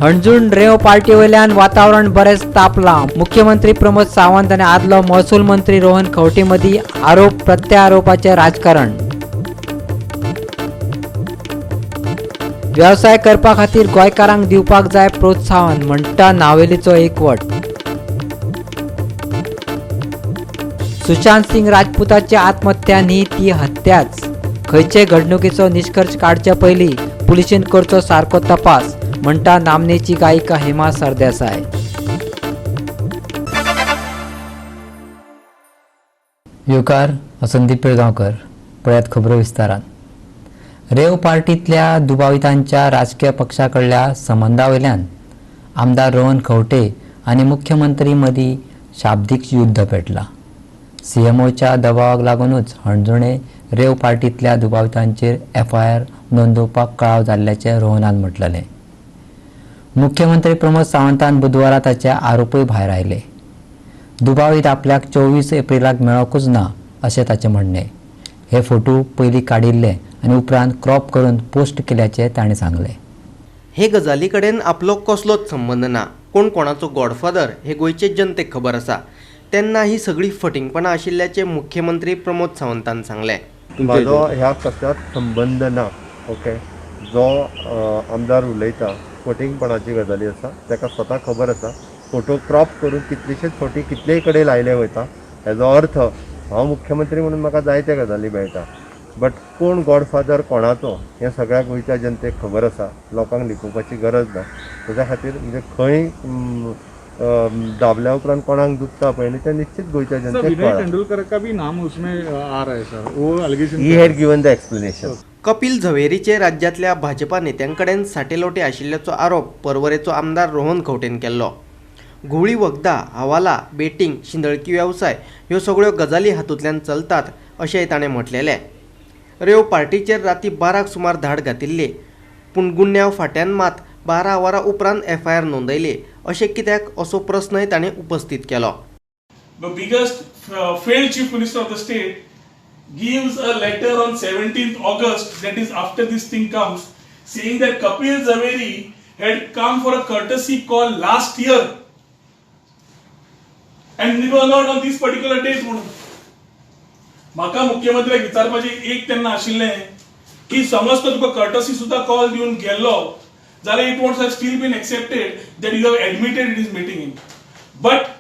हणजूण रेंव पार्टी वयल्यान वातावरण बरेंच तापलां. मुख्यमंत्री प्रमोद सावंत आनी आदलो महसूल मंत्री रोहन खंवटे मदीं आरोप प्रत्यारोपाचें राजकारण. वेवसाय करपा खातीर गोंयकारांक दिवपाक जाय प्रोत्साहन म्हणटा नावेलीचो एकवट. सुशांत सिंग राजपुताची आत्महत्या न्ही ती हत्याच. खंयचे घडणुकीचो निश्कर्श काडचे पयलीं पुलिशेन करचो सारको तपास म्हणटा नामनेची गायिका हेमा सरदेसाय. येवकार, हांव संदीप पिळगांवकर. पळयात खबरो विस्तारान. रेव पार्टींतल्या दुबावितांच्या राजकीय पक्षा कडल्या संबंदा वयल्यान आमदार रोहन खंवटे आनी मुख्यमंत्री मदीं शाब्दीक युद्ध पेटलां. सीएमओच्या दबावाक लागूनच हणजुणे रेव पार्टींतल्या दुबावितांचेर एफआयआर नोंदोवपाक कळाव जाल्ल्याचें रोहनान म्हटलेलें. मुख्यमंत्री प्रमोद सावंतान बुधवारा ताचे आरोपूय भायर आयले. दुबावीत आपल्याक 24 एप्रिलाक मेळोकूच ना अशें ताचें म्हणणें. हे फोटो पयलीं काडिल्ले आनी उपरांत क्रॉप करून पोस्ट केल्याचें ताणें सांगलें. हे गजाली कडेन आपलो कसलोच संबंद ना. कोण कोणाचो गॉडफादर हे गोंयचे जनतेक खबर आसा. तेन्ना ही सगळी फटिंगपणां आशिल्ल्याचें मुख्यमंत्री प्रमोद सावंतान सांगलें. म्हाजो ह्या कसलोच संबंद ना. ओके, जो आमदार उलयता फटींगपणाची गजाली आसा, ताका स्वता खबर आसा. फोटो क्रॉप करून कितलेशेच फावटी कितलेय कडेन लायले वयता. हेजो अर्थ हांव मुख्यमंत्री म्हणून म्हाका जायते गजाली मेळटा, बट कोण गॉडफादर कोणाचो हें सगळ्या गोंयच्या जनतेक खबर आसा. लोकांक लिपोवपाची गरज ना. तेज्या खातीर म्हणजे खंय दाबल्या उपरांत कोणाक दुखता पळय न्ही, तें निश्चित गोंयच्या सर, जनतेक विनय कळ्ळां. तेंडुलकर का भी नाम उसमें आ रहा है सर, वो allegation. He had given the explanation. Kapil झवेरीचे राज्यांतल्या भाजपा नेत्यां कडेन साटेलोटे आशिल्ल्याचो आरोप पर्वरेचो आमदार रोहन खंवटेन केल्लो. घुंवळी वखदां, हवाला, बेटींग, शिंदळकी वेवसाय ह्यो सगळ्यो गजाली हातूंतल्यान चलतात अशेंय ताणें म्हटलेलें. रेव पार्टीचेर राती 12 सुमार धाड घातिल्ली, पूण गुन्यांव फांट्यान मात 12 वरां उपरांत एफआयआर नोंदयली अशें कित्याक असो प्रस्नय ताणें उपस्थीत केलो. The biggest failed chief minister of the state gives a letter on 17th August, that is after this thing comes, saying that Kapil Zaveri had come for a courtesy call last year and it was not on this particular date म्हणून. म्हाका मुख्यमंत्र्याक विचारपाचें एक तेन्ना आशिल्लें की समज तो तुका courtesy सुद्दां कॉल दिवन गेल्लो जाल्यार it won't have still been accepted that you have admitted it is meeting him, but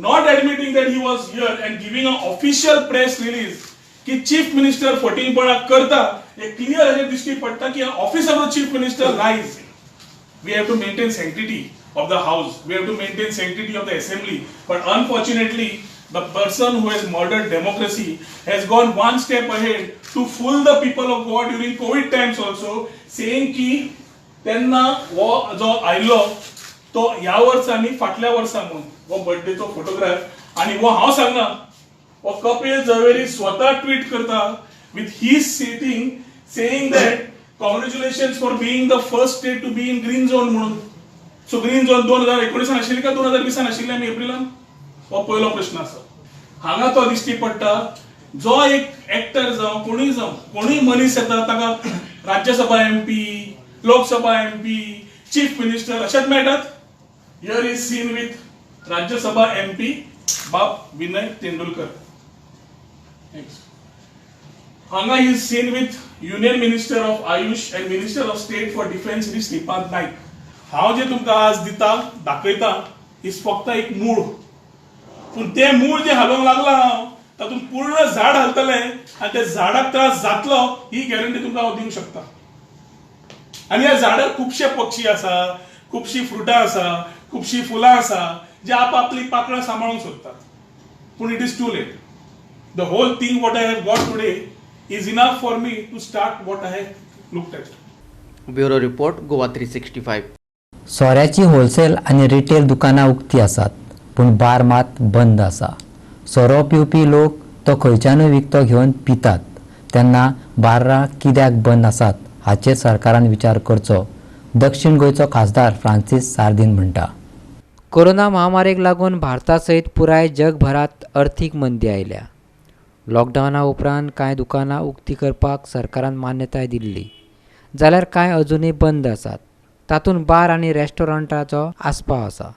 not admitting that he was here and giving an official press release की चीफ मिनिस्टर फटींगपणा करता, हे clear अशें दिश्टी पडटा की office of the chief minister lies. We have to maintain sanctity of the house, we have to maintain sanctity of the assembly, but unfortunately the person who has murdered democracy has gone one step ahead to fool the people of Goa during COVID times also, saying की तेन्ना हो जो आयलो तो ह्या वर्सा न्ही फाटल्या वर्सा म्हणून हो बर्थडेचो फोटोग्राफ. आनी हो हांव सांगना, हो कपिल झवेरी स्वता ट्वीट करता with his sitting saying that congratulation for being the first state to be in green zone म्हणून. सो ग्रीन झोन 2019 आशिल्ली काय 2020 आशिल्ली आमी एप्रिलान, हो पयलो प्रश्न आसा. हांगा तो दिश्टी पडटा, जो एक एक्टर जावं कोणूय जावं, कोणूय मनीस येता ताका Rajya Sabha MP, Lok Sabha MP, chief minister अशेंच मेळटात. Here is seen with Rajya Sabha MP बाब विनय तेंडुलकर. Next. हांगा is seen with Union Minister of AYUSH and Minister of State for Defence Shri Shripad Naik. हांव जे तुमकां आज दिता दाखयता is फक्त एक मूळ, पूण तें मूळ जें हालोवंक लागलां हांव तातूंत पूर्ण झाड हालतलें आनी त्या झाडाक त्रास जातलो ही गॅरंटी तुमकां हांव दिवंक शकता. आनी ह्या झाडार खुबशे पक्षी आसा, खुबशीं फ्रुटां आसा, खुबशीं फुलां आसा, जे आपआपली पाकळां सांबाळूंक सोदतात, पूण it is too late. The whole thing what I have got today is enough for me to start what I have looked at. Bureau report, Goa 365. सोऱ्याची wholesale आनी रिटेल दुकानां उक्ती आसात, पूण बार मात बंद आसा. सोरो पिवपी लोक तो खंयच्यानूय विकतो घेवन पितात, तेन्ना बार्रां कित्याक बंद आसात हाचेर सरकारान विचार करचो, दक्षिण गोंयचो खासदार फ्रांसीस सार्दीन म्हणटा. कोरोना महामारीक लागून भारता सयत पुराय जगभरांत अर्थीक मंदी आयल्या. लॉकडावना उपरांत कांय दुकानां उक्ती करपाक सरकारान मान्यताय दिल्ली, जाल्यार कांय अजुनूय बंद आसात. तातूंत बार आनी रेस्टॉरंटाचो आस्पाव आसा.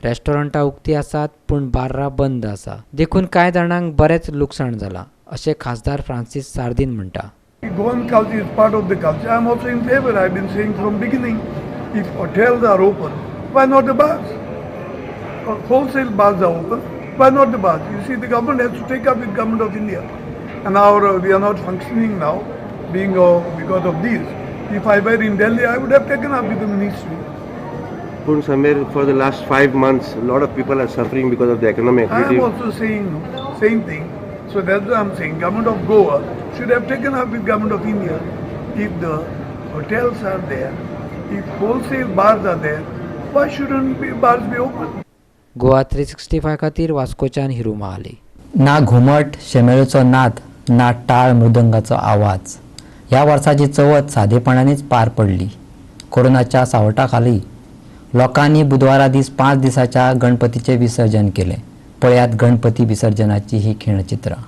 रेस्टॉरंटां उक्ती आसात पूण बार्रां बंद आसा, देखून कांय जाणांक बरेंच लुकसाण जालां अशें खासदार फ्रांसीस सार्दीन म्हणटा. Goan culture is part of the culture. I am also in favor. I have been saying from beginning, if hotels are open, why not the bars? Wholesale bars are open, why not the bars? You see, the government has to take up with Government of India. And our, we are not functioning now, being because of this. If I were in Delhi, I would have taken up with the ministry. Pun Samir, for the last 5 months, a lot of people are suffering because of the economic activity. I am also saying same thing. So that's what I'm saying. Government of Goa should have taken up with Government of India. If the hotels are there, if wholesale bars are there, why shouldn't bars be open? Goa 365 खातीर वास्कोच्यान हिरू महाली. ना घुमट शेमेळीचो नाद, ना टाळ मृदंगाचो आवाज. ह्या वर्साची चवथ सादेपणानच पार पडली. कोरोनाच्या सावटा खाली लोकांनी बुधवारा दीस 5 दिसाच्या गणपतीचें विसर्जन केलें. पळयात गणपती विसर्जनाची ही खिणचित्रां.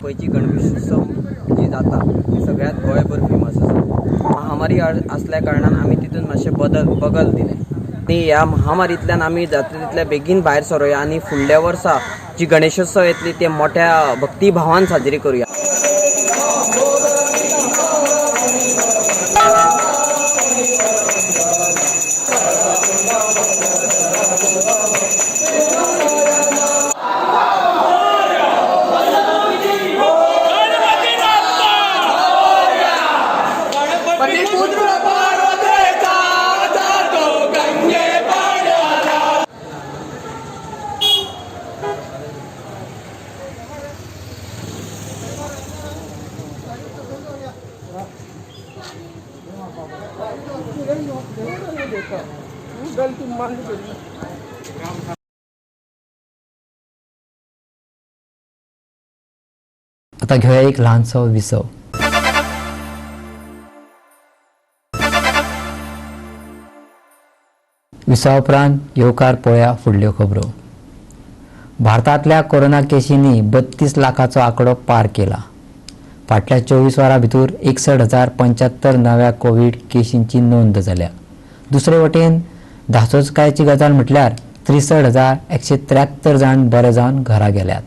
पयची गणेशोत्सव जी जाता ती सगळ्यात गोंयभर फेमस आसा. महामारी आसल्या कारणान आमी तितून मातशे बगल दिले आनी ह्या महामारींतल्यान आमी जाता तितल्या बेगीन भायर सरोया आनी फुडल्या वर्सा जी गणेशोत्सव येतली ते मोठ्या भक्तिभावान साजरी करुया. आता घेऊया एक लहानसो विसव. विसवा उपरांत येवकार पळया फुडल्यो खबरो. भारतांतल्या कोरोना केशींनी 32 लाखाचो आंकडो पार केला. फाटल्या 24 वरां भितर 61,075 नव्या कोवीड केशींची नोंद जाल्या. दुसरे वटेन धासोचकायची गजाल म्हटल्यार 63,173 जाण बरे जावन घरा गेल्यात.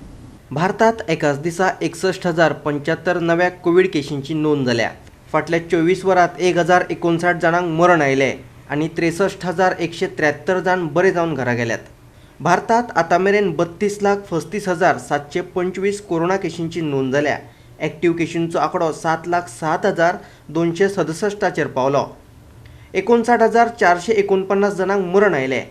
भारतात एकाच दिसा 61,075 नव्या कोवीड केशींची नोंद जाल्या. फाटल्या 24 वरांत 1,059 जाणांक मरण आयलें आनी 63,173 जाण बरे जावन घरा गेल्यात. भारतात आतां मेरेन 32,35,725 कोरोना केशींची नोंद जाल्या. एक्टिव्ह केशींचो आंकडो 7,07,267 पावलो. 59,449 जाणांक मरण आयलें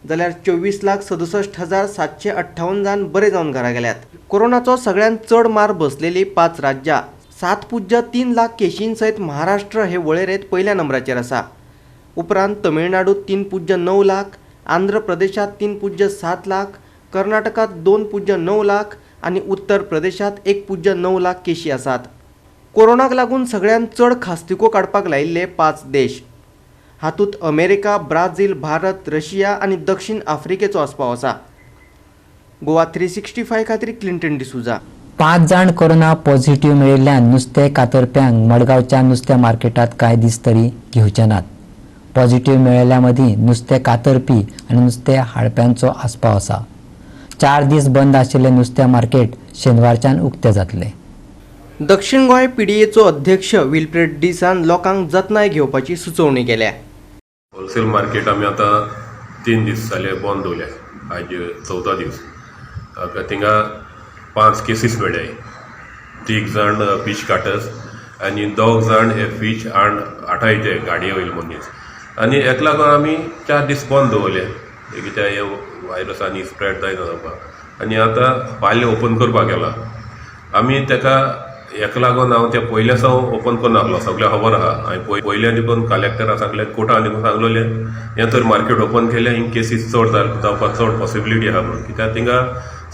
जाल्यार 24,67,758 जाण बरे जावन घरा गेल्यात. कोरोनाचो सगळ्यांत चड मार बसलेली 5 राज्यां 7.3 लाख केशीं सयत महाराष्ट्र हे वळेरेंत पयल्या नंबराचेर आसा. उपरांत तमिळनाडू 3.9 लाख, आंध्र प्रदेशांत 3.7 लाख, कर्नाटकांत 2.9 लाख आनी उत्तर प्रदेशांत 1.9 लाख केशी आसात. कोरोनाक लागून सगळ्यांत चड खास्तिको काडपाक लायिल्ले 5 देश. हातूंत अमेरिका, ब्राझील, भारत, रशिया आनी दक्षिण आफ्रिकेचो आस्पाव आसा. गोवा 365 खातीर क्लिंटन डिसुजा. 5 जाण कोरोना पॉझिटिव्ह मेळिल्ल्यान नुस्तें कातरप्यांक मडगांवच्या नुस्तें मार्केटांत कांय दीस तरी घेवचे नात. पॉझिटिव्ह मेळिल्ल्या मदीं नुस्तें कातरपी आनी नुस्तें हाडप्यांचो आस्पाव आसा. 4 दीस बंद आशिल्लें नुस्तें मार्केट शेनवारच्यान उक्तें जातलें. दक्षिण गोंय पीडीएचो अध्यक्ष विल्फ्रेड डिसान लोकांक जतनाय घेवपाची सुचोवणी केल्या. होलसेल मार्केट आमी आतां 3 दीस जाले बंद दवरल्या. आज 14 दीस. थिंगा 5 केसीस मेळ्ळे. 3 जाण फीश काटर्स आनी 2 जाण हे फीश हाडटाय ते गाडये वयले मनीस. आनी हेका लागून आमी 4 दीस बंद दवरले कित्याक हे व्हायरस आनी स्प्रेड जायना जावपाक. आनी आतां फाल्यां ओपन करपाक गेला. आमी ताका हेका लागून हांव तें पयलें सावन ओपन करून आसलो, सगळें खबर आहा. हांवें पयलें देखून कलेक्टरा सांगलें, कोर्टान देखून सांगलेलें, हें तर मार्केट ओपन केलें हीं केसीस चड जावपाक चड पॉसिबिलिटी आहा म्हणून. कित्याक थिंगा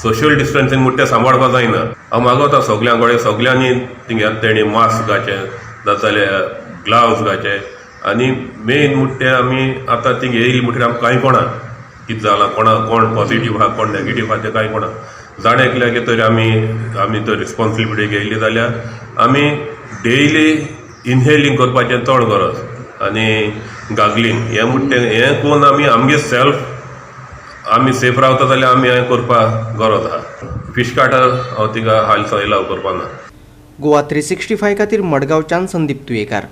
सोशल डिस्टन्सिंग म्हणटा तें सांबाळपाक जायना. हांव मागवता सगळ्यां कडेन, सगळ्यांनी थिंगा तेणी मास्क घालचें, जाल्यार ग्लावज घालचे. आनी मेन म्हणटा तें आमी आतां थिंगा येयली म्हणटकीर आमकां कांय कोणा कितें जालां, कोणा कोण पॉझिटीव आहा कोण नॅगेटीव आहा तें कांय कोणा. जाण एकल्याक तर आमी आमी तर रिस्पॉन्सिबिलिटी घेयली जाल्यार आमी डेयली इनहेलिंग करपाचें चड गरज आनी गागलींग हें म्हणटा तें हें करून आमी आमगे सेल्फ आमी सेफ रावता जाल्यार आमी हें करपाक गरज आहा. फिश कार्टर हांव तिका हालीं एलाव करपा ना. गोवा 365 खातीर मडगांवच्यान संदीप तुयेकार.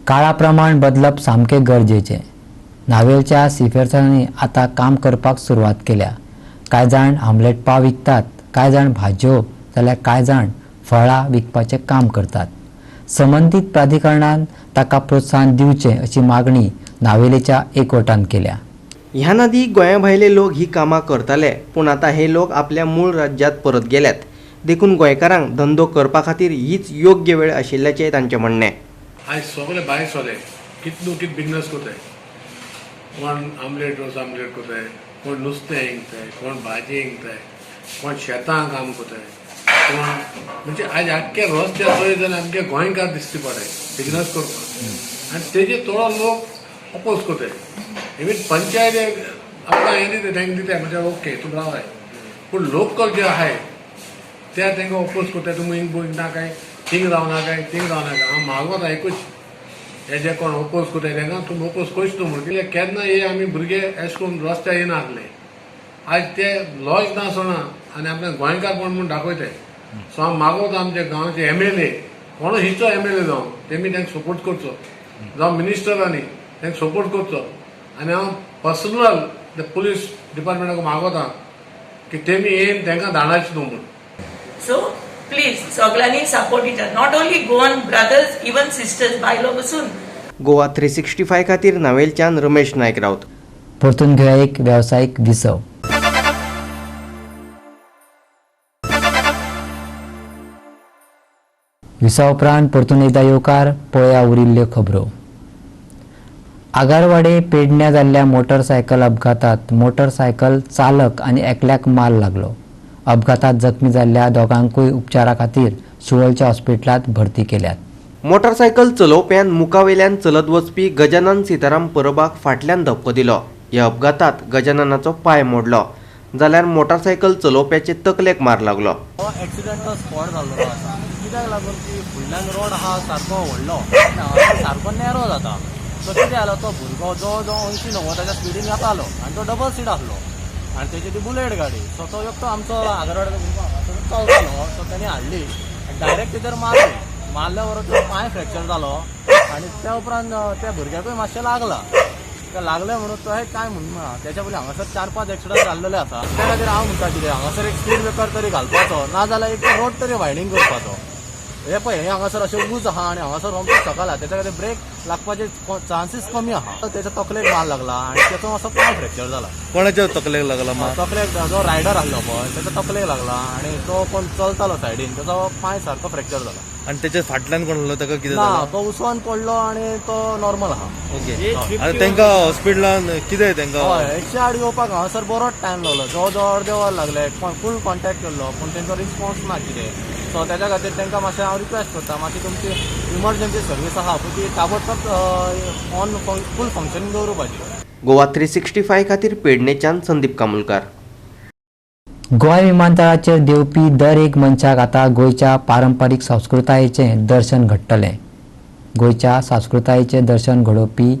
काळा प्रमाण बदलप सामकें गरजेचें. नावेलच्या सीफेर्सांनी आतां काम करपाक सुरवात केल्या. कांय जाण आमलेट पाव विकतात, कांय जाण भाजयो, जाल्यार कांय जाण फळां विकपाचें काम करतात. संबंदीत प्राधिकरणान ताका प्रोत्साहन दिवचें अशी मागणी नावेलेच्या एकवटान केल्या. ह्या नदी गोंया भायले लोक ही कामां करताले, पूण आतां हे लोक आपल्या मूळ राज्यांत परत गेल्यात. देखून गोंयकारांक धंदो करपा खातीर हीच योग्य वेळ आशिल्ल्याचें तांचें म्हणणें. आयज सगळे भायर सोले कितलो कित बिजनस करताय, कोण आमलेट रोस आमलेट करताय, कोण नुस्तें हिंगताय, कोण भाजी हिंगताय, कोण शेतां काम करताय, कोण म्हणजे आयज आख्खे रस्त्यार चोयत जाल्यार आमचे गोंयकार दिसती पडटाय बिजनस करपाक. आनी तेजे थोडो लोक अपोज करताय. इवन पंचायत आमकां हें दिता, तांकां दिताय म्हणजे ओके तूं रावाय, पूण लोकल जे आहाय ते तांकां अपोज करताय, तुमी हिंग नाकाय, थिंग रावनाकाय, थिंग रावनाका. हांव मागोता एकूच हे जे कोण अपोज करताय तांकां तुमी अपोज करचे न्हू म्हणून. कित्याक केन्ना हे आमी भुरगे अशें करून रस्त्यार येना आसले, आयज ते लॉज ना सोडना आनी आपल्या गोंयकारपण म्हूण दाखयताय. सो हांव मागोता आमच्या गांवचे एम एल ए कोण हिचो एम एल ए जावं तेमी तांकां सपोर्ट करचो, जावं मिनिस्टरांनी तांकां सपोर्ट करचो. आनी हांव पर्सनल पुलीस डिपार्टमेंटाक मागोता की तेमी येवन तांकां धाडायचें न्हू म्हूण. सो प्लीज सगळ्यांनी सपोर्ट दिता, not only Goan brothers, even sisters, बायलो बसून. गोवा 365 खातीर नावेलच्यान रमेश नायक राऊत. परतून घेवया एक वेवसायीक विसव. विसवा उपरांत परतून एकदां येवकार. पळया उरिल्ल्यो खबरो. आगारवाडे पेडण्या जाल्ल्या मोटरसायकल अपघातात मोटरसायकल चालक आनी एकल्याक माल लागलो. अपघातात जखमी जाल्ल्या दोगांकूय उपचारा खातीर सुवलच्या हॉस्पिटलांत भरती केल्यात. मोटरसायकल चलोवप्यान मुखावेल्यान चलत वचपी गजानन सीताराम परबाक फाटल्यान धपको दिलो. ह्या अपघातात गजाननाचो पांय मोडलो, जाल्यार मोटरसायकल चलोवप्याचे तकलेक मार लागलो. हो एक्सिडंटचो स्पॉट जाल्लो आसा. कित्याक लागून की फुडल्यान रोड आहा सारको व्हडलो आनी सारको नॅरो जाता. सो कितें जालो, तो भुरगो जो जो 80-90च्या स्पिडीन येतालो आनी तो डबल सीट आसलो आनी तेजी ती बुलेट गाडी. सो तो एकटो आमचो आगरवाड्याचो भुरगो हांगासर चलतालो, सो तेणी हाडली आनी डायरेक्ट तेजेर मारली. मारल्या बरोबर तो पांय फ्रॅक्चर जालो आनी त्या उपरांत त्या भुरग्याकूय मातशें लागला. ते लागले म्हणून तो हे काय म्हणना. तेच्या पयलीं हांगासर 4-5 एक्सिडंट जाल्लेले आसा. त्या खातीर हांव म्हणटा कितें, हांगासर एक स्पीड ब्रेकर तरी घालपाचो, नाजाल्यार एक रोड तरी वायडींग करपाचो. हे पळय, हे हांगासर अशें उज आहा आनी हांगासर रोमटो सकल आहा, तेच्या खातीर ब्रेक लागपाचे चान्सीस कमी आहा. तेच्या तकलेक मार लागला आनी तेचो मातसो पांय फ्रॅक्चर जाला. कोणाच्या तकलेक लागला मार? तकलेक जो रायडर आसलो पळय तेच्या तकलेक लागला आनी तो कोण चलतालो सायडीन तेचो पांय सारको फ्रॅक्चर जाला. आनी तेच्या फाटल्यान कोण आसलो ताका कितें ना, जालां? तो उसवान पडलो आनी तो नॉर्मल आहा. ओके, आनी तांकां हॉस्पिटलान कितें तांकां? हय, 108 येवपाक हांगासर बरोच टायम लागलो, जवळ जवळ अर्दें वर लागलें. फूल कॉन्टेक्ट केल्लो पूण तेंचो रिस्पॉन्स ना कितें. सो तेच्या खातीर तांकां मातशें हांव रिक्वेस्ट करता, मातशी तुमची इमर्जन्सी सर्वीस आहा पळय ती ताबडतोब ऑन फूल फंक्शनींग दवरुपाची. गोवा 365 खातीर पेडणेच्यान संदीप कामुलकार. गोंय विमानतळाचेर देंवपी दर एक मनशाक आतां गोंयच्या पारंपारीक संस्कृतायेचें दर्शन घडटलें. गोंयच्या संस्कृतायेचें दर्शन घडोवपी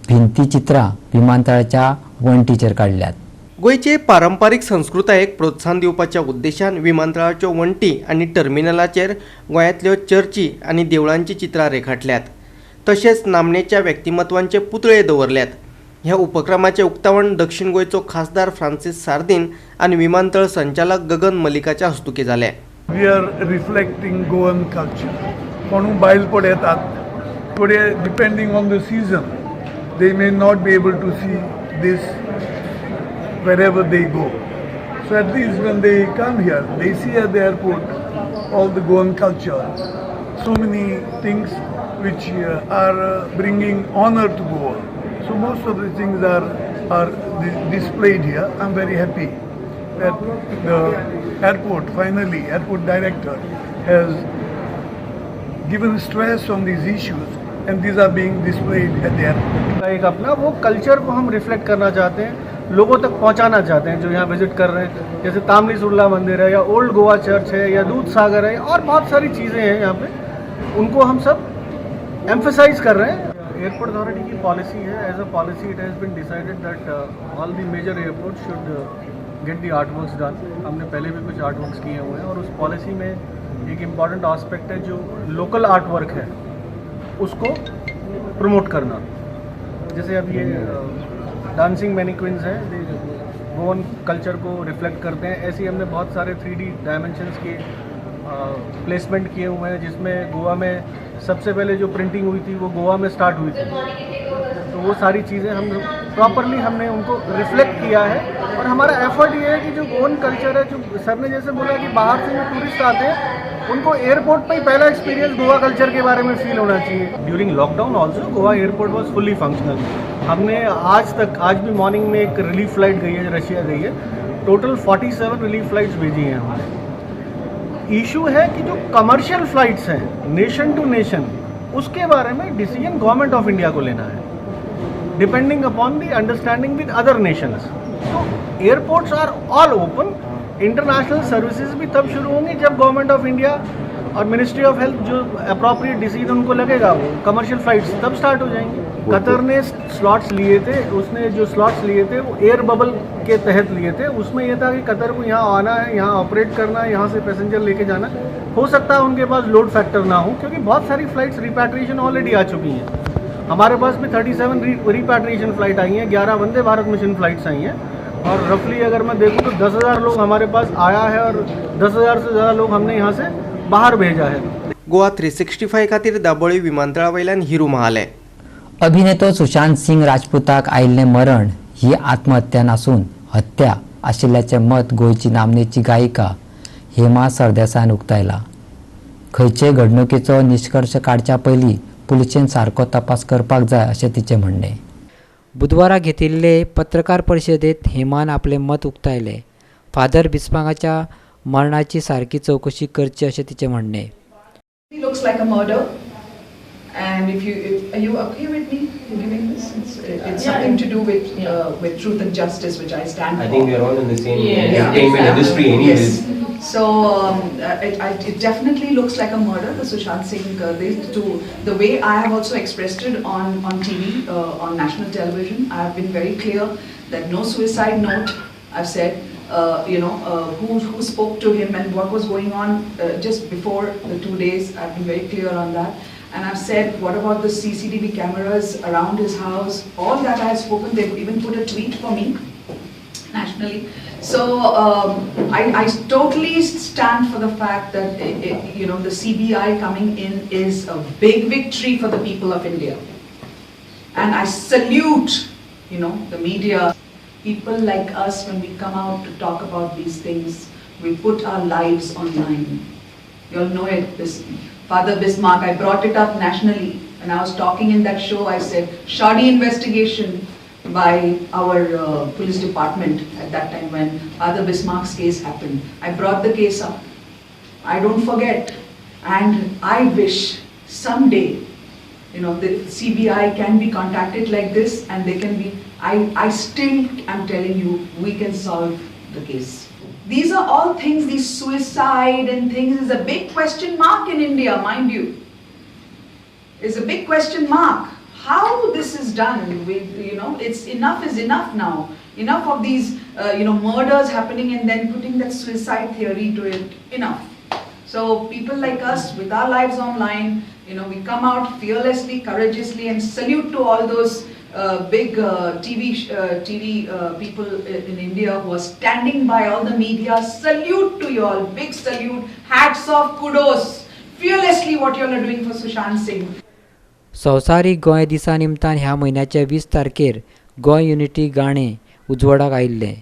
भिंती चित्रां विमानतळाच्या वण्टीचेर काडल्यात. गोंयचे पारंपारीक संस्कृतायेक प्रोत्साहन दिवपाच्या उद्देशान विमानतळाच्यो वण्टी आनी टर्मिनलाचेर गोंयांतल्यो चर्ची आनी देवळांचीं चित्रां रेखाटल्यात. तशेंच नामनेच्या व्यक्तिमत्वांचे पुतळे दवरल्यात. ह्या उपक्रमाचें उक्तावण दक्षिण गोंयचो खासदार फ्रांसीस सार्दीन आनी विमानतळ संचालक गगन मलिकाच्या हस्तुकीं जालें. We are reflecting Goan culture. कोणू बायल पळयतात थोडे, depending on the season, they may not be able to see this wherever they go. So at least when they come here, they see at the airport all the Goan culture. so many things which are bringing honor to Goa. So most of the things are displayed here. I'm very happy that the airport, finally, airport director has given stress on these issues and these are being displayed at the airport. एक अपना वो culture को हम reflect करना चाहते हैं, लोगों तक पहुंचाना चाहते हैं जो यहाँ विजिट कर रहे हैं। जैसे तामली सुरला मंदिर है या ओल्ड गोवा चर्च है या दूध सागर है और बहुत सारी चीज़ें हैं यहाँ पे, उनको हम सब एम्फेसाइज कर रहे हैं। एयरपोर्ट अथॉरिटी की पॉलिसी है, as a policy it has been decided that all the major airport should get the art works done. हमने पहले भी कुछ आर्ट वर्क्स किए हुए हैं और उस पॉलिसी में एक इम्पॉर्टेंट आस्पेक्ट है जो लोकल आर्ट वर्क है उसको प्रमोट करना। जैसे अब ये डांसिंग मैनिक्विन्स हैं, गोवन कल्चर को रिफ्लेक्ट करते हैं। ऐसे ही हमने बहुत सारे 3D dimensions के प्लेसमेंट किए हुए हैं, जिसमें गोवा में सबसे पहले जो प्रिंटिंग हुई थी वो गोवा में स्टार्ट हुई थी। तो वो सारी चीज़ें हम प्रॉपरली हमने उनको रिफ्लेक्ट किया है। और हमारा एफर्ट ये है कि जो गोवन कल्चर है, जो सर ने जैसे बोला कि बाहर से जो टूरिस्ट आते हैं उनको एयरपोर्ट पे ही पहला एक्सपीरियंस गोवा कल्चर के बारे में फील होना चाहिए। During lockdown also Goa airport was fully functional. हमने आज तक, आज भी मॉर्निंग में एक रिलीफ फ्लाइट गई है, रशिया गई है, टोटल 47 रिलीफ फ्लाइट्स भेजी हैं हमने। इशू है कि जो कमर्शियल फ्लाइट्स हैं नेशन टू नेशन, उसके बारे में डिसीजन गवर्नमेंट ऑफ इंडिया को लेना है, depending upon the understanding with other nations. तो airports are all open, international services भी तब शुरू होंगी जब government of India Aur ministry of health जो अप्रोप्रिएट डिसीजन उनको लगेगा, वो कमर्शियल फ्लाइट्स तब स्टार्ट हो जाएंगी। कतर ने स्लॉट्स लिए थे, उसने जो स्लॉट्स लिए थे वो एयर बबल के तहत लिए थे। उसमें यह था कि कतर को यहाँ आना है, यहाँ ऑपरेट करना है, यहाँ से पैसेंजर लेके जाना। हो सकता है उनके पास लोड फैक्टर ना हो, क्योंकि बहुत सारी फ्लाइट्स रिपैट्रिएशन ऑलरेडी आ चुकी हैं। हमारे पास भी 37 रिपैट्रिएशन फ्लाइट आई हैं, 11 Vande Bharat mission flights I हैं। और रफली अगर मैं देखूँ तो 10,000 लोग हमारे पास आया है और 10,000 से ज़्यादा लोग हमने यहाँ से बाहर भेजा है। गोवा 365 खातीर दाबोळी विमानतळा वयल्यान हिरू महाले। अभिनेतो सुशांत सिंग राजपूताक आयिल्लें मरण ही आत्महत्या नासून हत्या आशिल्ल्याचें मत गोंयची नामनेची गायिका हेमा सरदेसायान उक्तायलां। खंयचे घडणुकेचो निश्कर्श काडच्या पयलीं पुलिशेन सारको तपास करपाक जाय अशें तिचें म्हणणें। बुधवारा घेतिल्ले पत्रकार परिशदेंत हेमान आपलें मत उक्तायलें। फादर बिस्मार्काच्या मरणाची सारकी चवकशी करची अशें तिचें म्हणणें। It looks like a murder, and if are you okay with me giving this? It's something to do with truth and justice, which I stand for. I think we are all in the same entertainment industry anyways. Yes. So it definitely looks like a murder. The Sushant Singh, the way I have also expressed it on TV, on national television, I have been very clear that no suicide note. I've said, who spoke to him and what was going on just before the 2 days. I've been very clear on that. And I've said, what about the CCTV cameras around his house? All that I have spoken. They've even put a tweet for me nationally. So I totally stand for the fact that the CBI coming in is a big victory for the people of India. And I salute, the media. People like us, when we come out to talk about these things, we put our lives online. You all know it, this Father Bismarck, I brought it up nationally. When I was talking in that show, I said, shoddy investigation by our police department at that time when Father Bismarck's case happened. I brought the case up. I don't forget. And I wish someday, the CBI can be contacted like this and they can be, I still am telling you, we can solve the case. These are all things, these suicide and things is a big question mark in India, mind you. It's a big question mark. How this is done, with, it's enough is enough now. Enough of these, murders happening and then putting that suicide theory to it, enough. So people like us, with our lives online, we come out fearlessly, courageously, and salute to all those big TV people in India who are standing by all the media. Salute to you all, big salute, hats off, kudos. Fearlessly what you all are doing for Sushant Singh. संवसारीक गोंय दिसा निमतान ह्या म्हयन्याच्या 20 तारखेर Goa unity गाणें उजवाडाक आयिल्लें.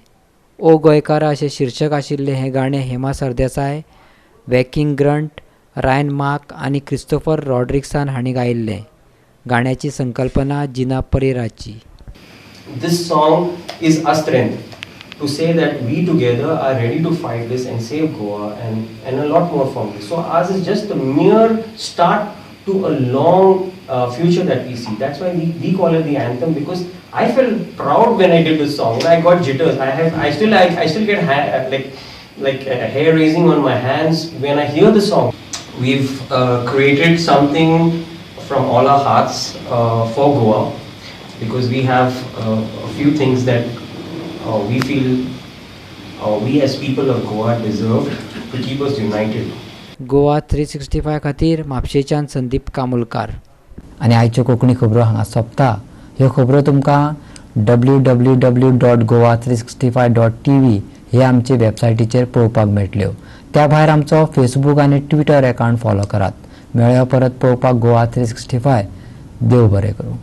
ओ गोंयकारा अशें शीर्षक आशिल्लें हें गाणें हेमा सरदेसाय, वॅकिंग ग्रंट, रायन मार्क आनी क्रिस्तोफर रॉड्रिक्सान हांणी गायिल्लें. गाण्याची संकल्पना जिना परेराची. This song is our strength to say that we together are ready to fight this and save Goa and a lot more from this. So ours is just a mere start to a long future that we see. That's why we call it the anthem, because I felt proud when I did this song. I got jitters. I still get hair raising on my hands when I hear the song. We've created something from all our hearts for Goa, because we have a few things that we feel we as people of Goa deserve to keep us united. Goa 365 खातीर म्हापशेच्यान संदीप कामुलकार. आनी आयच्यो कोंकणी खबरो हांगा सोंपता. ह्यो खबरो तुमकां www.goa365.tv हे आमचे वेबसायटीचेर पळोवपाक मेळटल्यो. त्या भायर आमचो फेसबूक आनी ट्विटर अकावंट फॉलो करात. मेळया परत पळोवपाक गोवा 365. देव बरें करूं.